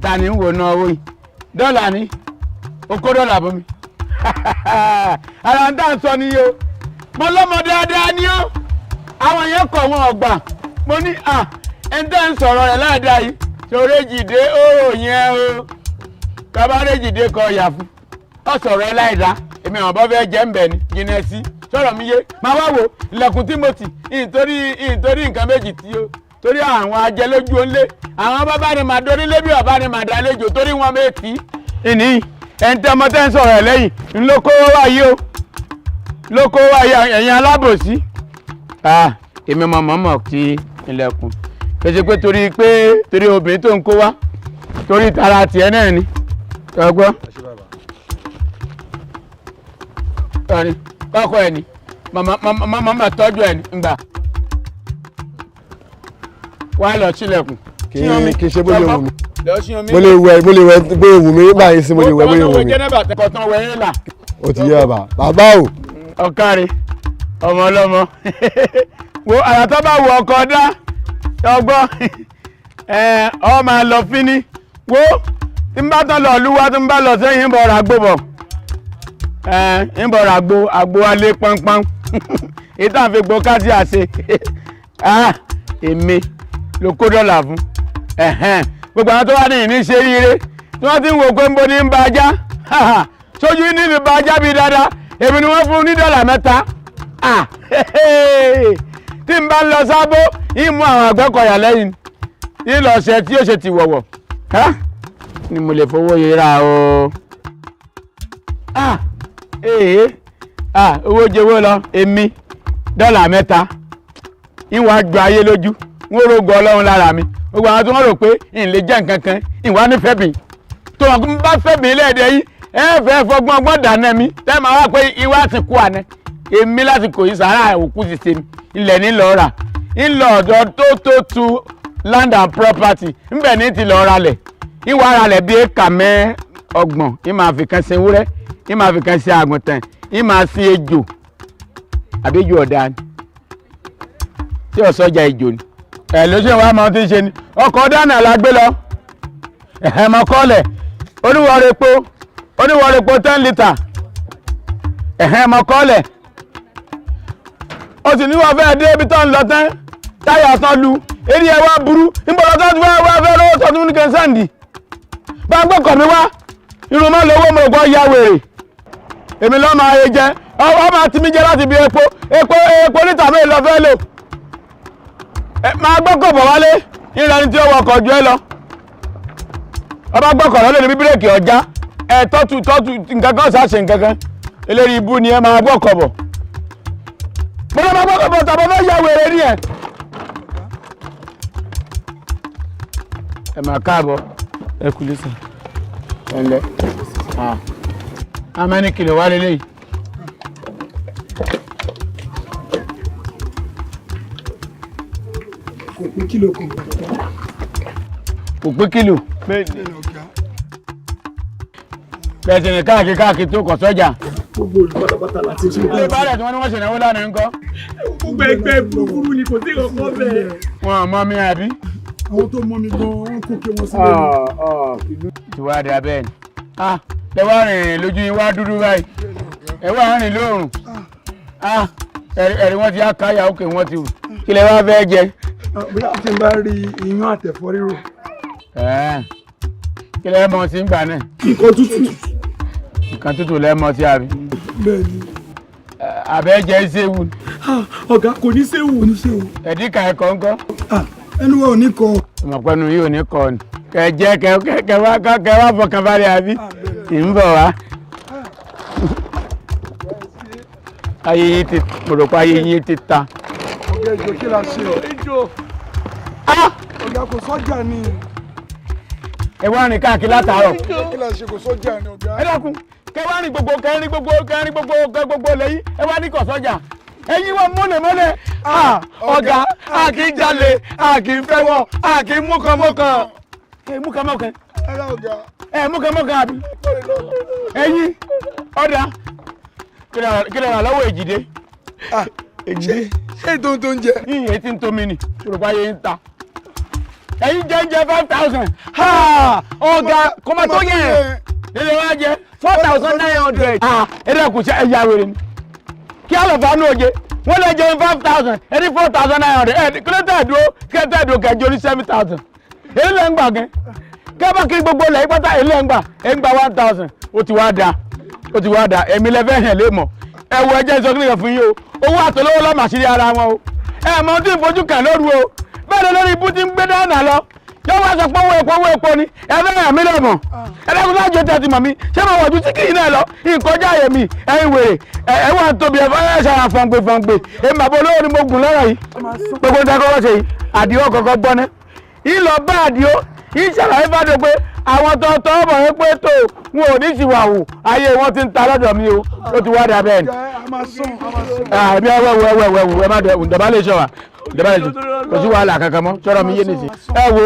Ta ni ń wo ná owó yìí dọ́là ni o kó dọ́là bọ́ mi ara ń tà ń sọ nìyí o mo lọ́mọ dáadáa ni ó àwọn yẹn kọ̀ wọn ọ̀gbà mo ní à ẹni tẹ́ ń sọ̀rọ̀ rẹ̀ láàdáa yìí ṣòro èjìdé ó yẹn o bàbá èjìdé kọ ọ̀yà fún ọ sọ̀rọ̀ ẹ láìda èmi àwọn bọ́ fẹ́ jẹ́ ń bẹ̀ ni jìnnà sí sọ̀rọ̀ mi yé máa wá wo ilẹ̀kùn tí mo tì ìtorí nǹkan méjì tí o torí àwọn ajẹlójú onílé àwọn bàbá ni màá dorí lé bí bàbá ni màá dalejò torí wọn méjì. Ìní ẹni tẹ́ ọmọ tẹ́ ń sọ̀rọ̀ ẹ̀ lẹ́yìn ńlọkọ́ wá yìí o lóko wá yìí ẹ̀yin alábòsí. Èmi ọmọ mọ̀mọ́ ti ilẹ̀kùn. Kì í ṣe pé torí pé torí obìnrin tó ń kó wá, torí tara tiẹ̀ náà ni. Ọgbọ́n. Ẹni kọ́kọ́ ẹ̀ ni, màmá màmá tọ́jú ẹ̀ ni ngbà. Wá lọ sílẹ̀kùn. Kì í ṣe bó lè wù mí. Lọ sí omi. Mo lè wẹ̀, mo lè wẹ̀ bóyá wù mí báyìí sí, mo lè wẹ̀ bóyá wù mí. Kọ̀tàn wẹ̀ yín là. Ó ti yé bàbá. Bàbá o. Ọ̀kàrẹ̀ ọmọ ọlọ́mọ. Wo àrà tó bá wù ọkọ̀ dá ọgbọ́n ọ máa lọ fíní. Wo tí n bá tán lọ lúwa, tí n bá lọ sẹ́yìn, ń bọ̀ ra gbó bọ̀. Ń bọ̀ ra gbó àgbo alẹ́ pọ́npọ́n. Ìtàn fi gbó kájí àṣe. Èmi ló kó dọ́là fún. Gbogbo àwọn tó wà ní ìní ṣe ríire tí wọ́n ti ń wò pé ń bo ní ń ba ajá. Sójú ní mi ba ajá bíi dáadáa, èmi ni wọ́n fún ní $3. Tí n bá ń lọ sábó, yín mú àwọn Àgbẹ̀kọ̀yà lẹ́yìn yín lọ ṣe tí yóò ṣe ti wọ̀wọ̀ ni mo lè fowó yìí rà o. Owó jẹ́wọ́ lọ, èmi $3 ìwà gba ayé lójú, wọ́n rògbò Ọlọ́run lára mi. Gbogbo àwọn tí wọ́n rò pé n lè jẹ́ nǹkan kan, ìwà nífẹ̀ẹ́ mi tó wọn bá fẹ́ mi lẹ́ẹ̀dẹ̀ yìí, ẹ fẹ́ fọgbọ́n ọgbọ́n dáná mi tẹ́ máa wá pé ìwà ti kú àná. Èmi lásìkò yìí sàrà òkú ti ṣe mi, ilẹ̀ ní lọ́ọ́ rà, ńlọ ọ̀dọ̀ tó tu land and property ńbẹ̀ ní ti lọ́ọ́ ralẹ̀. Ìwà ralẹ̀ bíi éka 30, ì máa fi kan ṣe ewúrẹ́, ì máa fi kan ṣe àgùntàn, ì máa sin ejò. Àbí ejò ọ̀dà ni tí ọ̀sọ́jà ejò ni ẹ̀ ló ṣe wá máa ti ṣe ni. Ọkọ̀ dáná la gbé lọ, ẹ̀hẹ̀ mọ̀ kọ́lẹ̀ oníwọ̀rẹ̀po 10 litre, ẹ̀hẹ̀ mọ̀ kọ́lẹ̀. Ó sì ní wọ́n fẹ́ dé ibi tó ń lọ tán, táyà tán lu eré ẹ wá burú. Níbo lọ́tọ́ tí wọ́n wá fẹ́ lọ́wọ́ tọ́tún ní kẹsàndì bá ń gbọ́kọ̀ mi wá irun mọ́ lówó. Mo gbọ́ ya wèrè, èmi lọ́ máa yẹ jẹ, ọ máa ti mi jẹ láti bí epo lítà mélòó lọ fẹ́ lò. Máa gbọ́kọ̀ bọ̀ wálé ìrìn tí ó wọkọ̀ ju ẹ lọ. Ọba gbọ́kọ̀ lọ́lẹ̀ níbi bírèkì ọjà ẹ tọ́tù tọ́tù nǹkan kan ṣàṣe nǹkan kan. Eléyìí ibú ni ẹ. Máa gbọ́kọ̀ bọ̀, mo lọ́ máa gbọ́kọ̀ bọ̀ tàbí fẹ́ ya wèrè ni ẹ. Ẹ máa káàbọ̀. Ẹ kú lé sir. Ẹ ǹlẹ́. How many kilo wá lélẹ́yìí? Kò pé kílò kan. Kò pé kílò. Bẹ́ẹ̀ni ọ̀gá. Bẹ́ẹ̀ sì ni káàkiri káàkiri tó kọ̀ sọ́jà. Gbogbo olú pátápátá láti ṣe. Ilé baálẹ̀ tí wọ́n ní wọ́n ṣènáwó lánàá ńkọ́? Gbogbo ẹgbẹ́ búburú ni, kò sí ìkọ̀kọ̀ bẹ́ẹ̀. Wọn ò mọ mi àbí? Àwọn tó mọ mi gan-an, wọ́n kó kí wọ́n sílẹ̀. Tí wàá dà bẹ́ẹ̀ ni. Ẹ wá rìn lójú yín wá dúdú báyìí. Ẹ wá rìn lóòrùn. Ẹ̀rí wọ́n ti á káyà òkè, wọ́n ti wù. Kí lẹ wá fẹ́ jẹ? Bóyá tí n bá rí iyán àtẹ̀fọ́ rírò. Kí lẹ mọ̀ sí ń gbà náà? Nǹkan tútù. Nǹkan tútù lẹ mọ̀ sí àbí? Bẹ́ẹ̀ni. Àbẹ́ jẹ́ séwu. Ọ̀gá, kò ní séwu. Kò ní séwu. Ẹ̀dínkà ẹ̀kọ́ ńkọ́? Ẹnu wa ò ní kọ. Ọmọpẹ́nu yìí ò ní kọ ni. Kẹ jẹ́ kẹ wá fọkàn balẹ̀ àbí? Ń bọ̀ wá. Ayé yín ti, mo rò pé ayé yín ti ta. Ọ̀gá, ìjọ kí la ṣe? Ìjọ. Ọ̀gá, kò sọ́jà ni. Ẹ wá rìn káàkiri látàárọ̀. Kí la ṣe? Kò sọ́jà ni ọ̀gá. Ẹ dákun, kẹ wá rìn gbogbo, kẹ rìn gbogbo, kẹ rìn gbogbo, kẹ gbogbo lẹ́yìn, ẹ wá ní kò sọ́jà. Ẹ̀yin wọn múlẹ̀ mọ́lẹ̀. Ọ̀gá, a kì í jalè, a kì í fẹ́wọ̀, a kì í múkan mọ́kan. Ẹ múkan mọ́kan. Ara ọ̀gá. Ẹ múkan mọ́kan àbí? Ẹ̀yin ọ̀dà, kí lè rà lọ́wọ́ Èjìdé? Èjìdé, ṣé ètò tó ń jẹ? Yìnyín tí ń tomi ni, Yorùbá yẹn ń ta. Ẹ̀yin jẹ́ ń jẹ 5,000. Ọ̀gá, kò má tó yẹn. Ilé wa jẹ. 4,900. Ẹ dẹ́kun, ṣe ẹ̀yà wèrè ni? Kí á lọ fà nù oje, wọ́n lè jẹun 5,000, ẹni 4,900. Ẹ kílódé dúró, kílódé dúró kẹjọ ní 7,000. Èyí lẹ́ ń gbà gan. Kẹ́bà kí gbogbo ilẹ̀ pátá, èyí lẹ́ ń gbà, ẹ̀ ń gba 1,000. Ó ti wá da, ó ti wá da, èmi lẹ fẹ́ hàn lé mọ̀. Ẹ wo, ẹjẹ́ sọ kílíkà fún yín o. Owó àtọlówó lọ́mọ àṣírí ara wọn o. Ẹ mọ tí ń fojú kàn lóru o. Bẹ́ẹ̀ ni lórí ibú ti ń gbé dáná lọ. Yóò wá sọ pé owó epo ni ẹ fẹ́ ràn mí lọ́mọ. Ẹ dákun láti jẹ tẹ̀tì mọ̀ mi ṣé mo wọ̀ ju tí kìí náà lọ ìkọjá àyè mi ẹ̀yin wèrè ẹ wà ń tóbi ẹ fẹ́ ṣara fọ̀ngbè fọ̀ngbè èmi bàbá olówó ni mo gùn lọ́rọ̀ yìí. Gbogbo ń takọ́kọ́ ṣe yìí àdìo kọ̀ọ̀kan gbọ́ ná. Ìlọ bá àdìo ìṣàlàyé fàdé pé àwọn tó tọ́ ọmọ yẹn pé tó wọn ò ní ṣìwàwù ayé wọn ti ń ta lọ́dọ̀ mi o ó ti wá dà bẹ́ẹ̀ ni. Àbí ẹ wẹ wẹ wẹ wẹ má dẹ ǹdọ̀bá lè ṣọ wa ǹdọ̀bá lè ṣọ kò sí wàhálà kankan mọ́ sọ̀rọ̀ mi yé nìsín. Ẹ wo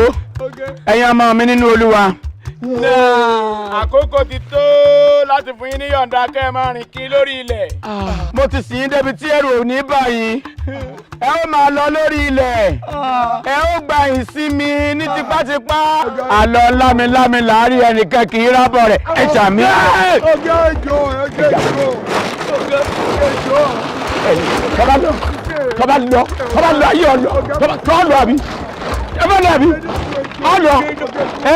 ẹ̀yin ọmọ mi nínú Olúwa. Àkókò ti tó láti fún yín ní yọ̀ǹda kẹ́ ẹ máa rìn kiri lórí ilẹ̀. Mo ti sìn yín débi tí ẹrù ò ní bà yín. Ẹ ó máa lọ lórí ilẹ̀. Ẹ ó gba ìsinmi ní tipátipá. Àlọ́ lámilámi láàárín ẹnìkan kì í rábọ̀ rẹ̀. Ẹ ṣàmì. Ọ̀gá ẹjọ́ ọ̀gá ẹjọ́ ọ̀gá ẹjọ́. Tọ́ba lọ tọ́ba lọ tọ́ba lọ ayé ọ̀lọ́ tọ́ lọ àbí ẹ bá lọ àbí ọ̀lọ́ ẹ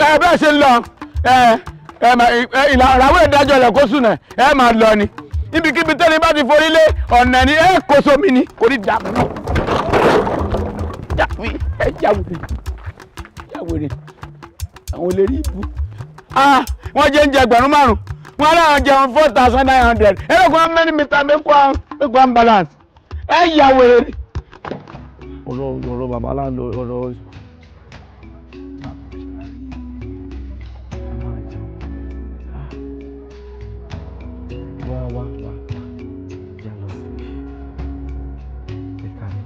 ẹ bẹ́ẹ̀ ṣe ń lọ ẹ ẹ ìràwọ̀ ìdájọ́ rẹ̀ kó sùn náà ẹ máa lọ ni ibikíbi tẹ́lẹ̀ bá ti forí lé ọ̀nà ni ẹ kó sómi ni kò ní dààmú ẹ jáwèrè jáwèrè àwọn olórí ibú. Wọ́n jẹ́ ń jẹ 5,000 wọ́n láwọn jẹun 4,900 ẹ lọ́kùn wọn mẹ́rin mítà mẹ́kọ́ and balance ẹ yà wèrè ni. Ọ̀rọ̀ bàbá láńlọ ọ̀rọ̀. Wá wá wá já lọ sí ẹ̀ka mi.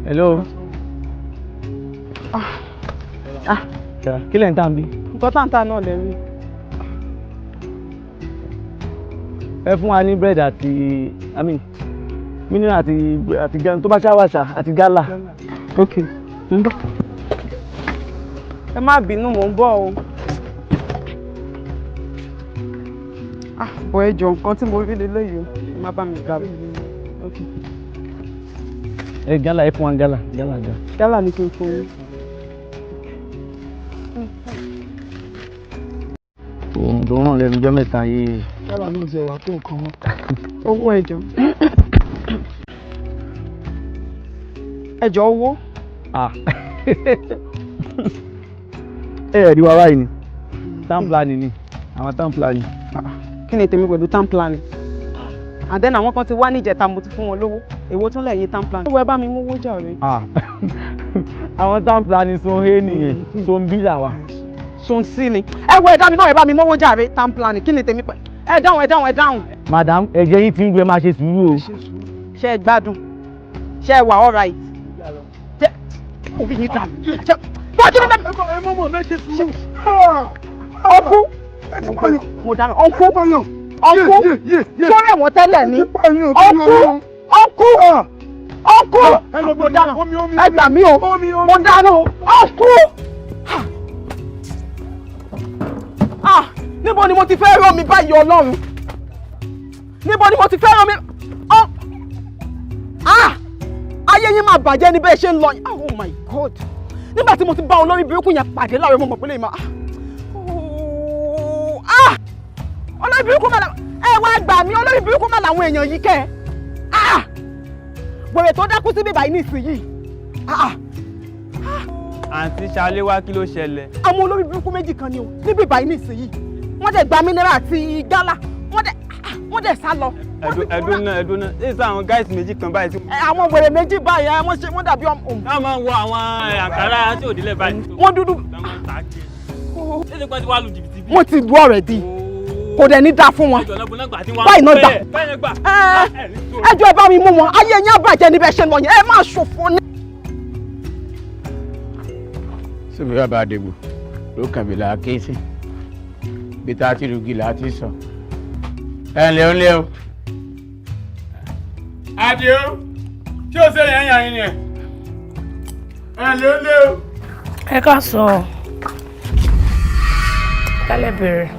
Hello. Kí lẹ̀ ń tà ń bí? Nǹkan tá ń tà náà lè rí. Ẹ fún wa ní búrẹ́dì àti I mean mineral àti àti tó bá ṣáwàṣà àti gálà. Ok, ń bọ̀. Ẹ má bínú, mò ń bọ̀ o. Bọ̀ ẹ jọ nǹkan tí mo rí leléyìí o, ẹ má bá mi gbà mí. Ok. Ẹ gálà ẹ fún wa gálà gálà gálà. Gálà ni kí n fún yín. Òun tó ràn lẹ́nu ọjọ́ mẹ́ta yìí. Gálà náà ti wà tó nǹkan wọn. Owó ẹjọ́. Ẹjọ́ owó. Ẹ rí wa báyìí ni town planning ni àwọn town planning. Kí ni tèmi pẹ̀lú town planning? And then àwọn kan ti wá níjẹta mo ti fún wọn lówó èwo tún lẹ́yìn town planning. Owó ẹ bá mi mú owó jàre. Àwọn town planning sun he nìyẹn sun bí làwà. Sun sí ni. Ẹ wo ẹ dá mi náà ẹ bá mi mówó jàre town planning kí ni tèmi pẹ̀. Ẹ dáhùn ẹ dáhùn ẹ dáhùn. Madam ẹ̀jẹ̀ yín ti ń gbé máa ṣe sùúrù o. Ṣé ẹ gbádùn? Ṣé ẹ wà all right? Ṣé orí yín dà mí? Ṣé bọ́jú ní bẹ́ẹ̀. Ẹ mọ̀ mọ̀ mẹ́ ṣe sùúrù. Ọkú mo dáná ọkú ọkú sórí ẹ̀wọ̀n tẹ́lẹ̀ ni ọkú ọkú ọkú mo dáná ẹ gbà mí o mo dáná ọkú. Níbo ni mo ti fẹ́ rán mi báyìí Ọlọ́run? Níbo ni mo ti fẹ́ rán mi? Ayé yín máa bàjẹ́ ní bẹ́ẹ̀ ṣe ń lọ. Oh my God! Nígbà tí mo ti bá olórí burúkú yẹn pàdé láàárọ̀ mo mọ̀ pé lè máa. Olórí burúkú máa ẹ wá gbà mí olórí burúkú máa làwọn èèyàn yìí kẹ́ ẹ. Wèrè tó dákú sí bíbá yìí nísìnyìí. Àǹtí Ṣaléwá kí ló ṣẹlẹ̀? Àwọn olórí burúkú méjì kan ni o ní bíbá yìí nísìnyìí. Wọ́n dẹ̀ gba mineral àti gálà wọ́n dẹ̀ sá lọ. Ẹ̀dùn náà ẹ̀dùn náà ṣé sọ àwọn gáìsì méjì kan báyìí. Àwọn wèrè méjì báyìí wọ́n ṣe wọ́n dàbí ọmọ. Wọ́n máa ń wọ àwọn àǹkárá tí ò délẹ̀ báyìí. Wọ́n dúdú. Ṣé ṣe pé wọ́n ti wá lu jìbìtì bí? Wọ́n ti lu already. Kò dẹ̀ ní dáa fún wọn. Báyìí náà gbà. Ẹ jọ̀ọ́ ẹ bá mi mú wọn. Ayé yín á bàjẹ́ níbẹ̀ ṣe lọ yẹn. Ẹ máa ṣòfò ní. Síbi bàbá Àdègbò ló kàn mí là á ké sí. Bí tá a ti rúgi là á ti sọ. Ẹ ǹlẹ́ o ǹlẹ́ o. Àdìó, ṣé o ṣe yẹn yàn yín ni ẹ̀? Ẹ ǹlẹ́ o ǹlẹ́ o. Ẹ ká sọ ọ́. Kálẹ̀ bẹ̀rẹ̀.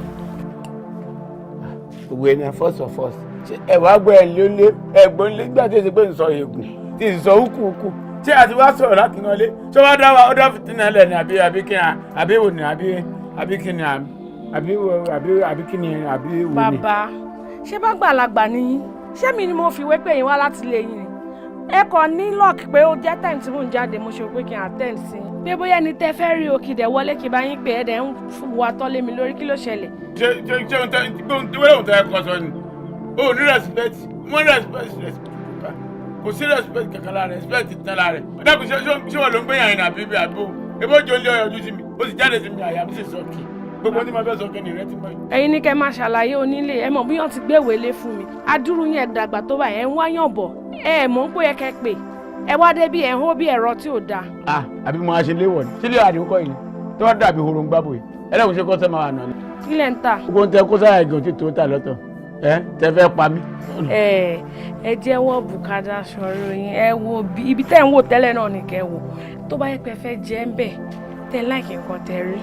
Gbogbo ẹni first of all ṣe ẹ wá gbọ́ ẹ lé lé ẹ̀gbọ́n lé gbà tí èsì pé ń sọ ègùn tí ń sọ húkúhúkú ṣé àti wá sọ̀rọ̀ láti iná lé ṣé wàá dá wa ó dá fìtínà lẹ̀ ní àbí àbí kí ni àbí wò ní àbí àbí kí ni àbí. Àbí àbí àbí kí ni àbí wo ni. Bàbá, ṣé bá gbàlagbà ni yín? Ṣé mi ni mo fi wé pé yín wá láti ilé yín ni? Ẹ kàn ní luck pé ó jẹ́ time tí mò ń jáde, mo ṣe pé kí n attend sí i. Pé bóyá ẹni tẹ́ fẹ́ rí òkìdẹ̀ wọlé kí n bá yín pé ẹ̀ dẹ̀ ń wà tọ́lé mi lórí, kí ló ṣẹlẹ̀? Ṣé ohun tẹ wẹ́rẹ́ ohun tẹ ẹ kọ sọ ni o ní respect, wọ́n respect, respect kò sí respect kankan lára, respect tán lára rẹ̀. Ó dàbí ṣé wọ́n ló ń gbéyàn ní àbí bí àbí o ebó jọ lé ọyọ ojú sí mi, ó sì jáde sí mi, àyà mi sì sọ kì gbogbo tí mo fẹ́ sọ kí ni rẹ ti mọ. Ẹ̀yin ní kẹ́ máa ṣàlàyé onílé, ẹ mọ̀ bí wọ́n ti gbé ìwé lé fún mi. Adúrú yẹn dàgbà tó báyìí, ẹ̀ ń wáyàn bọ̀, ẹ mọ̀ ń pé ẹ kẹ́ pè ẹ wá débi ẹ̀ ń hó bí ẹ̀rọ tí ò dáa. Ah, àbí mo máa ṣe léwọ̀ ni sílé àdínkọ́ yìí ni tó wá dàbí horo ń gbábò yìí, ẹlẹ́kùn ṣe kọ́sẹ́ máa wà nà ni. Kí lẹ̀ ń tà? Gbogbo ń tẹ kó sára ẹ̀gàn tí tó tà lọ́tọ̀ ẹ tẹ fẹ́ pa mí. Ẹ jẹ́wọ́ bùkátà sọ̀rọ̀ yín, ẹ wo ibi tẹ́ ń wò tẹ́lẹ̀ náà ni kẹ́ wò. Tó bá yẹ pé ẹ fẹ́ jẹ́ ń bẹ̀, tẹ́ láìkí nǹkan tẹ́ rí,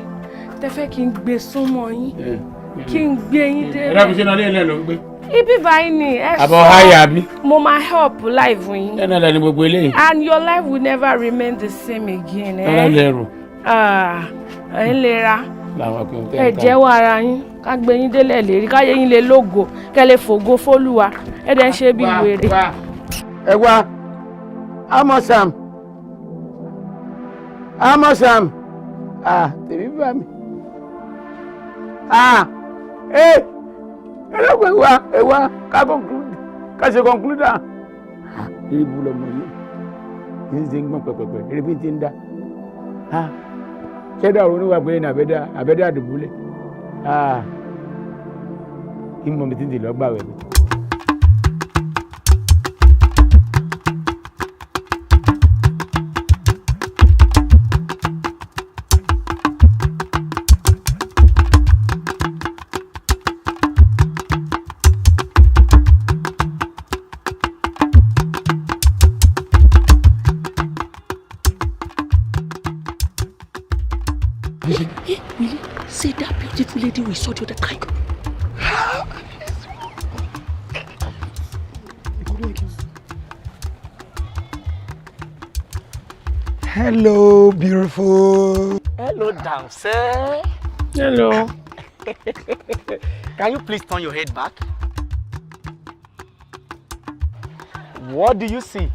tẹ́ fẹ́ kí n gbé súnmọ́ yín, kí n gbé yín dé. Ẹ dábìí ṣe náà lé ilẹ̀ ló ń gbé. Ibi báyìí ni ẹ sọ. Àbọ̀ háyà bí. Mo máa help life yín. Ẹ náà lẹni gbogbo eléyìí. And your life will never remain the same again. Tọ́lá lẹ́rù. Ẹ ń lera. Ẹ jẹ́wọ́ ara yín, ká gbé yín délẹ̀ lérí, ká yé yín lè lógo, kẹ́ lè fògo fólúwa, ẹ dẹ̀ ń ṣe bí wèrè. Ẹ wá, Amosam, Amosam, ah, tèmi bá mi. Ah, ẹ ẹlẹ́gbẹ̀ẹ́ wa, ẹ wá, ká conclude, ká ṣe conclude. Ah, eré bu lọmọ yìí, kì í ṣe ń gbọ́n pẹ̀pẹ̀pẹ̀, eré bí ti ń dá. Ah, ṣẹ́dá òun níwà pé ní àbẹ́dá àbẹ́dá àdùbúlẹ̀. Ah, kí mọ̀ mi ti ń dì lọ́gbà wẹ̀ mi. Willie, say that beautiful lady we saw the other time. Hello, beautiful. Hello, damsel. Hello. Can you please turn your head back? What do you see?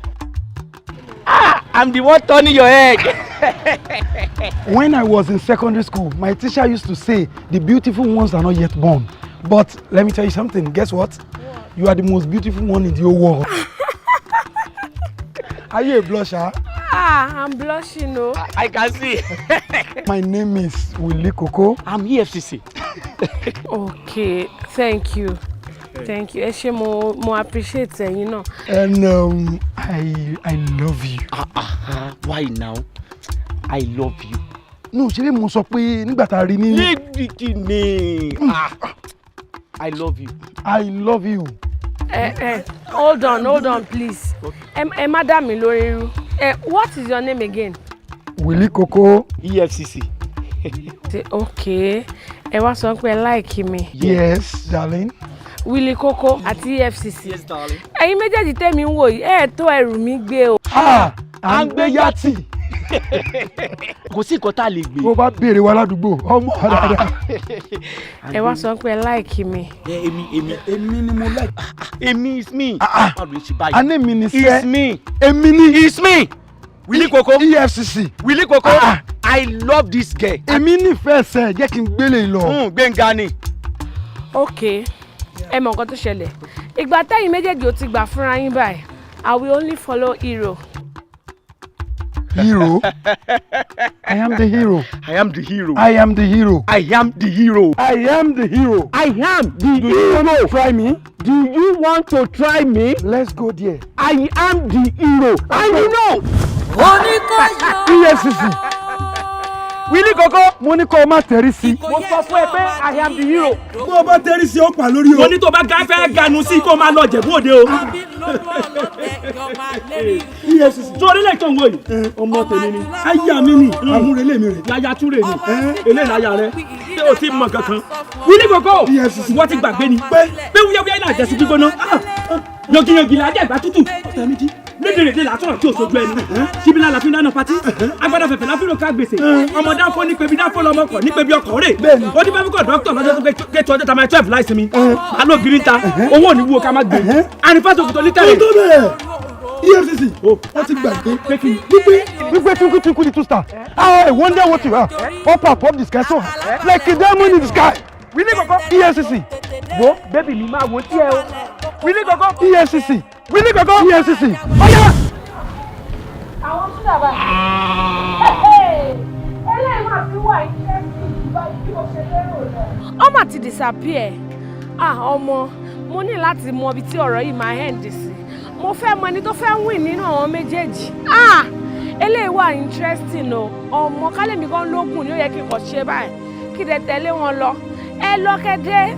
Ah, I'm the one turning your head. When I was in secondary school, my teacher used to say the beautiful ones are not yet born. But let me tell you something. Guess what? You are the most beautiful one in the whole world. Are you a blusher? Ah, I'm blushing, no. I can see. My name is Willie Koko. I'm EFCC. Okay, thank you. Thank you. Ẹ ṣé, mo appreciate ẹ̀yin náà. And I love you. Why now? I love you. No, ṣe mo sọ pé nígbà tá a rí ní. Níbi kí ni? I love you. I love you. Hold on, please. Ẹ má dá mi lórí irú. What is your name again? Willie Koko. EFCC. Okay. Ẹ wá sọ pé like mi. Yes, darling. Willie Koko àti EFCC. Yes, darling. Ẹ̀yin méjèèjì tèmi ń wò yìí, ẹ tó ẹrù mi gbé o. À ń gbé yàtì. Kò sí nǹkan tá a lè gbé. Bó bá béèrè wa ládùúgbò, ọmọ dáadáa. Ẹ wá sọ pé like mi. Èmi ni mo like. Èmi is me. A ní mi ni sẹ́. It's me. Èmi ni. It's me. Willie Koko. EFCC. Willie Koko. I love this girl. Èmi nífẹ̀ẹ́ sẹ́, jẹ́ kí n gbélé lọ. Gbẹ̀ngà ni. Okay, ẹ mọ̀ nǹkan tó ṣẹlẹ̀. Ìgbà tẹ́yìn méjèèjì ò ti gbà fúnra yín báyìí, I will only follow hero. Hero? I am the hero. I am the hero. I am the hero. I am the hero. I am the hero. I am the Do hero. you want to try me? Do you want to try me? Let's go there. I am the hero. And you know. EFCC. Willie Koko. Mo ní kó o má tẹ̀rí sí. Mo sọ fún ẹ pé I am the hero. Bó o bá tẹ̀rí sí, ó pa lórí o. Mo ní tó bá fẹ́ ganu sí kó máa lọ Jẹ̀bú Òde o. EFCC. Torí lè tó ń wò yìí, ọmọ tèmi ni. Aya mi ni, àmúrelé mi rè. Láyà túrè ni, eléyìí láyà rẹ, ṣé o ti mọ kankan? Willie Koko, wọ́n ti gbàgbé ni. Pé wúyẹ́wúyẹ́ náà jẹ́sí gbígbóná. Yangiyangi là á jẹ́ ìgbà tútù. Ọ̀tẹ̀ mi jí. Lédèrèdè làásọ̀rọ̀ tí ò sojú ẹni. Síbílà la fi ń dáná patí. Agbada fẹ̀fẹ̀ la fi rò ká gbèsè. Ọmọ dáńfó ní pebi dáńfó lọmọ kọ̀ ní pebi ọkọ̀ rè. Ó ní bẹ́ẹ̀ kọ́ dókítà lọ́jọ́ tó ké tó ọjọ́ ta máa 12 láìsinmi. Alógiri ta owó ò ní wúwo ká má gbé. Àrífàsọ kòtò lítẹ̀rẹ̀. Ó tó bẹ́ẹ̀, EFCC wọ́n ti gbàgbé wípé twinkle twinkle little star, I wonder what you are up above the sky so high like a diamond in the sky. Wílé kọ̀kọ́. EFCC. Wo bébì mi máa wo tí ẹ o. Wílé kọ̀kọ́. EFCC. Wílé kọ̀kọ́. EFCC. Ọ̀yá. Àwọn tún dàbà. Eléyìí máa fi wà interesting bí mo ṣe lérò lọ. Ọmọ ti disappear. Ah, ọmọ, mo ní láti mọ ibi tí ọ̀rọ̀ yìí máa end sí. Mo fẹ́ mọ ẹni tó fẹ́ win nínú àwọn méjèèjì. Ah, eléyìí wà interesting o. Ọmọ kálẹ̀mí kan lógún ni ó yẹ kí n kàn ṣe báyìí. Kí dẹ̀ tẹ̀lé wọn lọ. Ẹ lọ́kẹ́dẹ́,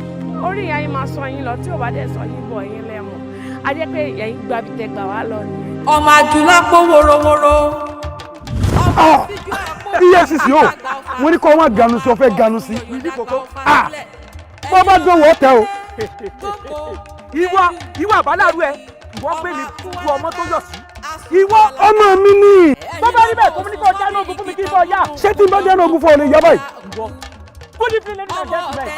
orí ìyá yín máa sọ yín lọ, tí ò bá dẹ̀ sọ yín bọ̀ yín lẹ́mọ̀. A jẹ́ pé ẹ̀yin gbabi tẹ gbà wá lọ nìyẹn. Ọmọ adúlápọ̀ worowóró. EFCC o, wọ́n ní kó wọ́n ganu sí, ọ fẹ́ ganu sí. Bọ́ bá dùn wọ́n tẹ o. Ìwọ ìwọ àbálàrú ẹ, ìwọ pè mí ju ọmọ tó yọ sí. Ìwọ. Ọmọ mi ni. Tó bá rí bẹ́ẹ̀ tó ní kó dáná ogun fún mi kí n bọ̀ yá. Ṣé tí n bá dáná ogun fún ọ lè yá báyìí? Ìwọ. Good evening, ladies and gentlemen.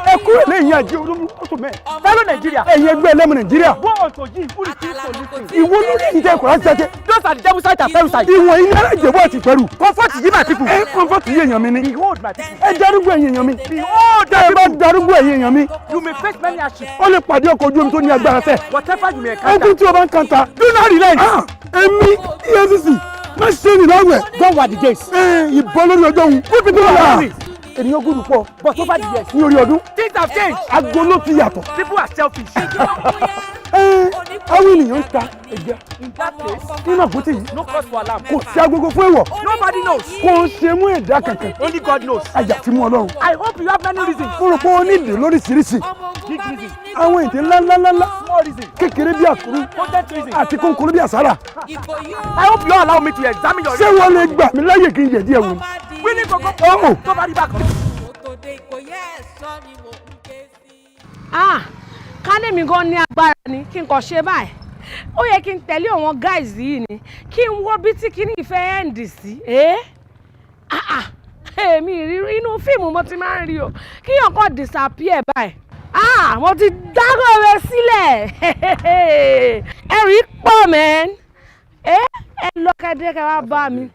Ẹ kúrò lẹ́yìn àjẹ olómùtò mẹ́. Fellow Nigeria. Ẹ̀yin ẹgbẹ́ ẹlẹ́mu Nàìjíríà. Go on to ye who refuse to listen. Ìwọ lórí ẹ̀yin tẹ́ kọ̀ọ̀rọ̀ àti jẹ́. Those are the Jebusite and Pherezite. Ìwọ̀n iná Ìjẹ̀bú àti Ìpẹ́rù. Comfort ye my people. Ẹ comfort yé èèyàn mi ni. Behold my people. Ẹ darúgbó ẹ̀yin èèyàn mi. Behold Tẹ́ ẹ bá darúgbó ẹ̀yin èèyàn mi. You may face many hardships. Ó lè pàdé ọkọ̀ ojú omi tó ní agbára sẹ́. Whatever you may encounter. Ogun tí o bá ń kanta. Do not relent. Èmi EFCC má ṣe ní láwẹ̀. Gone were the days. Ìbọn lórí ọjọ́ òun. Good people are hungry. Ènìyàn gùdù pọ̀. But over the years. Ní orí ọdún. Things have changed. Aago ló ti yàtọ̀. People are selfish. Àwọn ènìyàn ń ta ẹ̀jẹ̀. In that case. Nínú àpótí yìí. No cause for alarm. Kò sí agogo fún èèwọ̀. Nobody knows. Kò ń ṣe mú ẹ̀dá kankan. Only God knows. Àjà ti mú Ọlọ́run. I hope you have many reasons. Mo rò pé o ní ìdè lóríṣiríṣi. Big reasons. Àwọn ìdè ńláńláńlá. Small reasons. Kékeré bí àkúrú. Potent reasons. Àti kónkóró bí àsálà. I hope you allow me to examine your. Ṣé wọ́n lè gbà mí láyè kí n yẹ̀ díẹ̀ wò ni? Wíní kòkó. Ọ̀hún. Tó bá rí bákan. Ah, kálẹ̀mí gan ní agbára ni kí n kàn ṣe báyìí. Ó yẹ kí n tẹ̀lé àwọn guys yìí ni kí n wo bí tí kíní ìfẹ́ end sí. Èmi ìrírí inú fíìmù mo ti máa ń rí o, kíyàn kàn disappear báyìí. Ah, mo ti dágọ̀ rẹ sílẹ̀. Ẹrù yìí pọ̀ mẹ́n. Ẹ lọ kẹ́dẹ́ kẹ́ wá bá mi.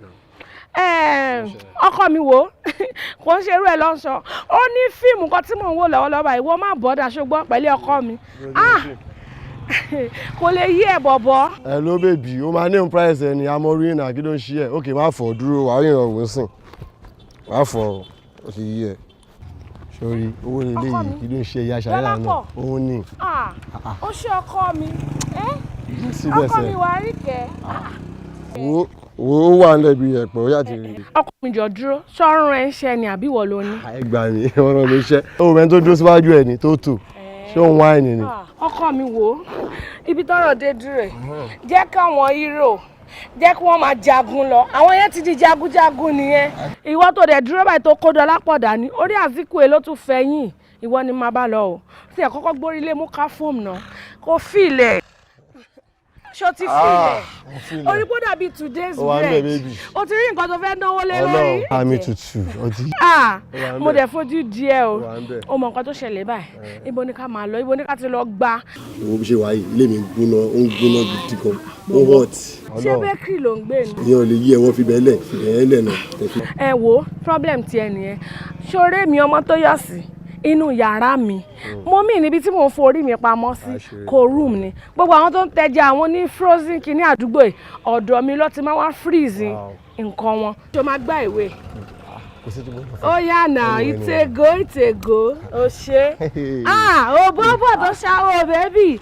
Ọkọ mi wò kò ń ṣerú ẹ lọ́sọ̀. Ó ní fíìmù kan tí mò ń wò lọ́wọ́lọ́wọ́ báyìí, wọ́n má bọ́dà ṣùgbọ́n pẹ̀lú ọkọ mi. Kò lè yí ẹ̀ bọ̀bọ̀. Ẹ ló bèbí, ó máa ní price ẹ ní amórí náà, kí ló ń ṣe ẹ? Ókè má fọ̀ dúró, wàá ríran òun sìn. Má fọ̀, ó ti yí ẹ. Sórí owó ilé yìí, kí ló ń ṣe ìyá ṣàlẹ́ àná? Òun ni. Ó ṣe ọkọ mi. Ọkọ mi wàá rí kẹ́. Wo wo ó wà nílẹ̀ bí ẹ̀pẹ̀ ó yà ti rí. Ọkọ mi jọ dúró, sọ́run ẹ̀ ń ṣe ni àbí ìwọ ló ní? Ẹ gbà mí, ọ̀rọ̀ mi ṣẹ́. Ó rẹ̀ tó dúró síwájú ẹ̀ ní tó tò, ṣé òun wáìnì ni? Ọkọ mi wò ó, ibi tọ́rọ̀ dé dúró ẹ̀, jẹ́ káwọn hero, jẹ́ kí wọ́n máa jagun lọ. Àwọn yẹn ti di jagunjagun nìyẹn. Ìwọ tó dẹ̀ dúró báyìí tó kó dọlá pọ̀ dání, orí Àzíkúwe ló tún fẹ̀yìn, ìwọ ni máa bá lọ o. Tí ẹ̀ kọ́kọ́ gbórí lé mú ká fóòmù náà, kó fìlẹ̀. Ṣó ti fìlẹ̀? Orí kó dàbí today's bread. O ti rí nǹkan tó fẹ́ náwó lé lórí. Ọlọ́run àmì tutù ọtí. Mo dẹ̀ fojú díẹ̀ o. O mọ nǹkan tó ṣẹlẹ̀ báyìí. Ibo ni ká máa lọ? Ibo ni ká ti lọ gba? Owó bí ṣe wà yìí, ilé mi ń gbóná, ó ń gbóná gidi gan, ó hot. Ṣé bakery ló ń gbé ni? Ìyẹn ò lè yí ẹ, wọ́n fi bẹ́ẹ̀ lẹ̀, fi bẹ́ẹ̀ lẹ̀ náà. Ẹ wo problem tiẹ̀ nìyẹn. Ṣoré mi ọmọ tó yọ̀ sí inú yàrá mi, mo mì níbi tí mò ń forí mi pamọ́ sí, kò room ni. Gbogbo àwọn tó ń tẹja àwọn ní frozen kìíní àdúgbò yìí, ọ̀dọ̀ mi ló ti máa wá freeze nǹkan wọn. Ṣé o máa gbá ìwé? Ó yá nà, ìtẹ̀gò ìtẹ̀gò, ó ṣe. Ah, òbóbò tó ṣàwọ̀ bẹ́bì.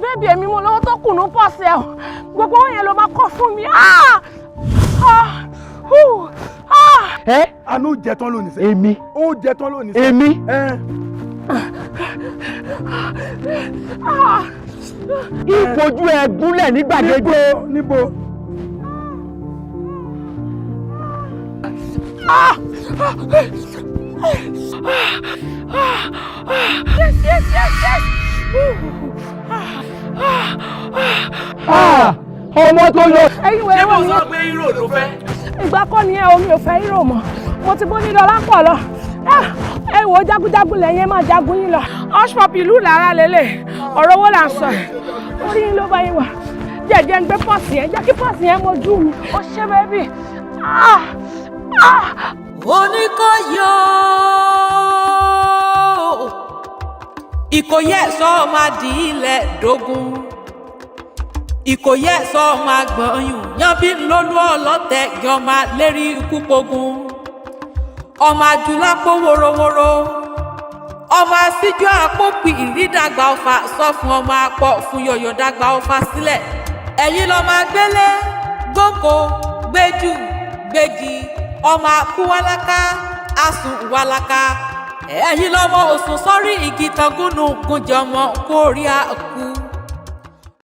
Bébì èmi mo lọ́wọ́ tó kùnú pọ̀ sí ẹ o, gbogbo owó yẹn ló máa kọ́ fún mi. Ẹ àánú jẹ tán lónìí sẹ. Èmi. Ó jẹ tán lónìí sẹ. Èmi. Ìfojú ẹ gúnlẹ̀ ní gbàgede. Níbo níbo. Ah! Ah! Ah! Ah! Ah! Yes, yes, yes, yes. Ah! Ah! Ah! Ọmọ tó lọ. Ẹ̀yin wẹ̀rẹ̀ Ṣé mo wọ́n sọ pé hero ló fẹ́? Ìgbà kọ́ ni ẹ omi ò fẹ́ hero mọ́. Mo ti bó ní dọ́là pọ̀ lọ. Ah! Ẹ wò ó, jagunjagun lẹ́yìn, ẹ máa jagun yín lọ. Hush Puppy ìlú làrá lélẹ̀. Ọ̀rọ̀ owó là ń sọ. Orí yín ló bá yín wà. Jẹ̀jẹ̀ ń gbé pọ́ọ̀sì yẹn. Jẹ́ kí pọ́ọ̀sì yẹn mojú mi. Ó ṣe bẹ́bí. Ah! Ah! Oníkóyò Ìkòyí ẹ̀ṣọ́ máa di ilẹ̀ dógún, Ìkòyí ẹ̀ṣọ́ máa gbọ̀nyùn yanbi lólú ọlọ́tẹ̀ yọmọ lérí ikú pogun, ọmọ àjùlápò worowóró, ọmọ àṣíjú àpòpì ìrídàgbà ọfà sọ fún ọmọ àpọ̀ fún yọ̀yọ̀ dàgbà ọfà sílẹ̀. Ẹ̀yin lọ́ máa gbélé gbóko gbéjù gbégi, ọmọ akúwáláká asùnwáláká. Ẹ̀yin lọ́mọ òsùn sọ́rí igi tangúnú gúnjẹ ọmọ kórìí àkú.